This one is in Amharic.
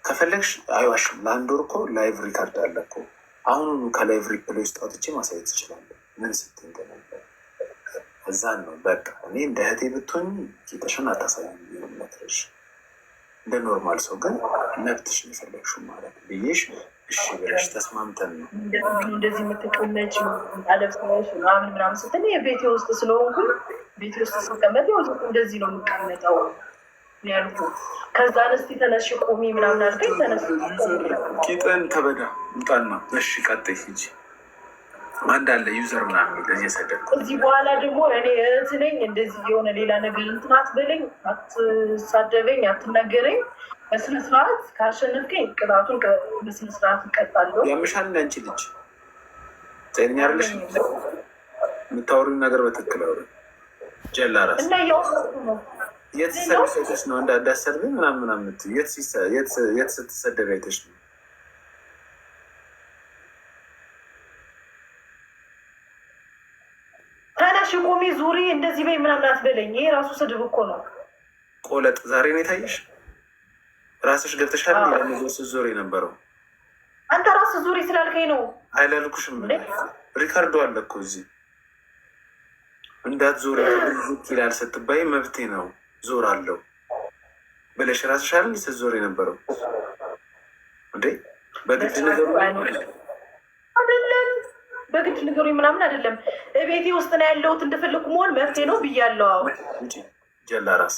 ከፈለግሽ አይዋሽም። ለአንድ ወር እኮ live record አለ እኮ። አሁኑኑ ከ live replay ውስጥ አውጥቼ ማሳየት እችላለሁ፣ ምን ስትይ እንደነበር። እዛን ነው በቃ እኔ እንደ እህቴ ብትሆኝ ጌጠሽን አታሳይም መክረሽ፣ እንደ normal ሰው ግን መብትሽ ነው የፈለግሽው ማለት ብዬሽ እሺ ብለሽ ተስማምተን ነው። እንደዚህ የምትቀመጭ አለብሰሽ ምናምን ምናምን ስትል የቤቴ ውስጥ ስለሆንኩኝ ቤቴ ውስጥ ስቀመጥ እንደዚህ ነው የምቀመጠው ያልኩት። ከዛ እስቲ ተነሽ ቁሚ ምናምን አልከኝ። ተነስ። ቂጥን ተበዳ ምጣና። እሺ ቀጥይ ሂጂ። አንድ አለ user ምናምን የሚል እየሰደብኩ። እዚህ በኋላ ደግሞ እኔ እህት ነኝ፣ እንደዚህ የሆነ ሌላ ነገር እንትን አትበለኝ፣ አትሳደበኝ፣ አትናገረኝ። በስነ ስርዓት ካሸነፍከኝ ቅጣቱን በስነ ስርዓት እቀጣለሁ። ያምሻል። አንቺ ልጅ ጤነኛ አይደለሽ። የምታወሪውን ነገር በትክክል አውሪ። ጀላ ራስ እና ያው ነው። የት ስትሰደብ አይተሽ ነው እንዳሰድብኝ ምናምን ምናምን የምትይው? የት ስትሰደብ አይተሽ ነው? ተነሽ፣ ቁሚ፣ ዙሪ፣ እንደዚህ በይ ምናምን አትበለኝ። ይሄ ራሱ ስድብ እኮ ነው። ቆለጥ ዛሬ ነው የታየሽ? ራስሽ ገብተሻል። ለመዞር ስትዞር የነበረው አንተ ራስህ ዙሪ ስላልከኝ ነው። አይላልኩሽም። Record ኡ አለ እኮ እዚህ። እንዳትዞሪ ዝቅ ይላል ስትባይ መብቴ ነው ዞር አለው ብለሽ ራስሽ አይደል ስትዞር የነበረው እንዴ? በግድ ነገሩ አይደለም፣ በግድ ንገሩኝ ምናምን አይደለም። ቤቴ ውስጥ ነው ያለሁት፣ እንደፈለኩ መሆን መብቴ ነው ብያለሁ። ጀላ ራስ።